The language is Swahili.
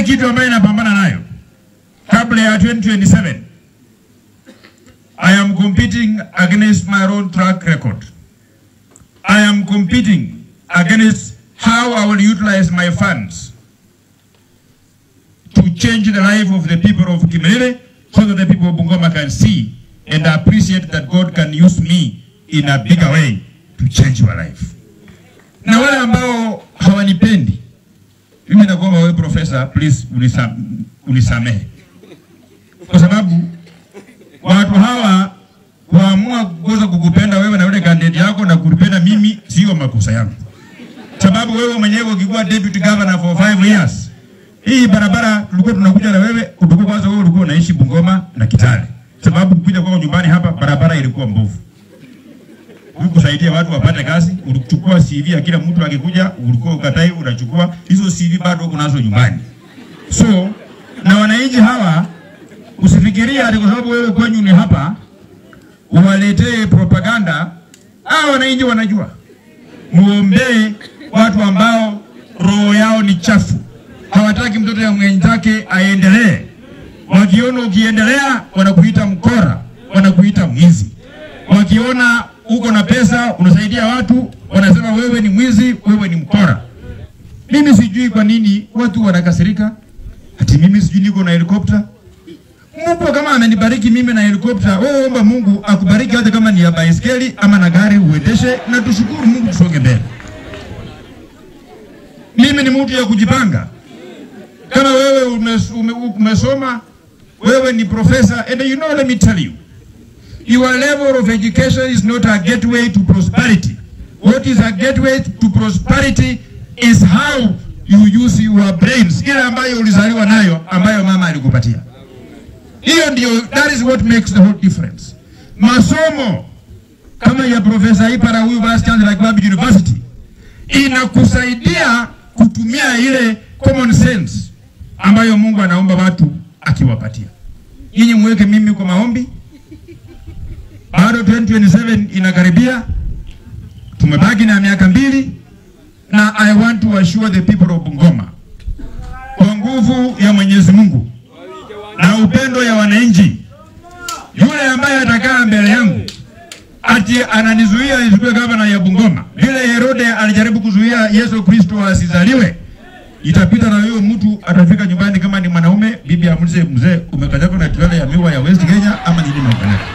Ile kitu ambayo inapambana nayo kabla ya 2027, I am competing against my own track record. I am competing against how I will utilize my funds to change the life of the people of Kimilili so that the people of Bungoma can see and appreciate that God can use me in a bigger way to change your life. Na wale ambao hawanipendi, mimi nakuomba wewe professor, please unisamehe. Kwa sababu watu hawa waamua kukosa kukupenda wewe na yule candidate yako na kupenda mimi, sio makosa yangu. Sababu wewe mwenyewe ukikuwa deputy governor for 5 years, hii barabara tulikuwa tunakuja na wewe, ulikuwa kwanza wewe ulikuwa unaishi Bungoma na Kitale. Sababu kuja kwako nyumbani hapa barabara ilikuwa mbovu. Hukusaidia watu wapate kazi, ulichukua CV ya kila mtu akikuja, ulikuwa ukatai unachukua hizo CV bado uko nazo nyumbani. So, na wananchi hawa usifikirie ati kwa sababu wewe kwenyu ni hapa uwaletee propaganda. Hawa wananchi wanajua. Muombee watu ambao roho yao ni chafu. Hawataki mtoto ya mwenzake aendelee. Wakiona ukiendelea wanakuita mkora, wanakuita mwizi. Wakiona uko na pesa unasaidia watu, wanasema wewe ni mwizi, wewe ni mkora. Mimi sijui kwa nini watu wanakasirika. Ati mimi sijui niko na helikopta. Mungu kama amenibariki mimi na helikopta, wewe omba Mungu akubariki hata kama ni ya baiskeli ama na gari uendeshe, na tushukuru Mungu tusonge mbele. Mimi ni mtu ya kujipanga. Kama wewe umesoma, wewe ni professor, and you know, let me tell you, your level of education is not a gateway to prosperity. What is a gateway to prosperity is how you use your brains, ile ambayo ulizaliwa nayo, ambayo mama alikupatia. Hiyo ndio, that is what makes the whole difference. Masomo kama ya Professor Ipara huyu Vice Chancellor Kibabii University inakusaidia kutumia ile common sense ambayo Mungu anaomba watu akiwapatia. Nyinyi muweke mimi kwa maombi. Bado 2027 inakaribia. Tumebaki na miaka 2, na I want to assure the people of Bungoma, kwa nguvu ya Mwenyezi Mungu na upendo ya wananchi, yule ambaye atakaa mbele yangu ati ananizuia nisikuwe gavana ya Bungoma, vile Herode alijaribu kuzuia Yesu Kristo asizaliwe, itapita na huyo mtu atafika nyumbani kama ni mwanaume, bibi amulize, mzee umekanyagwa na trailer ya miwa ya West Kenya ama nini umekanyagwa?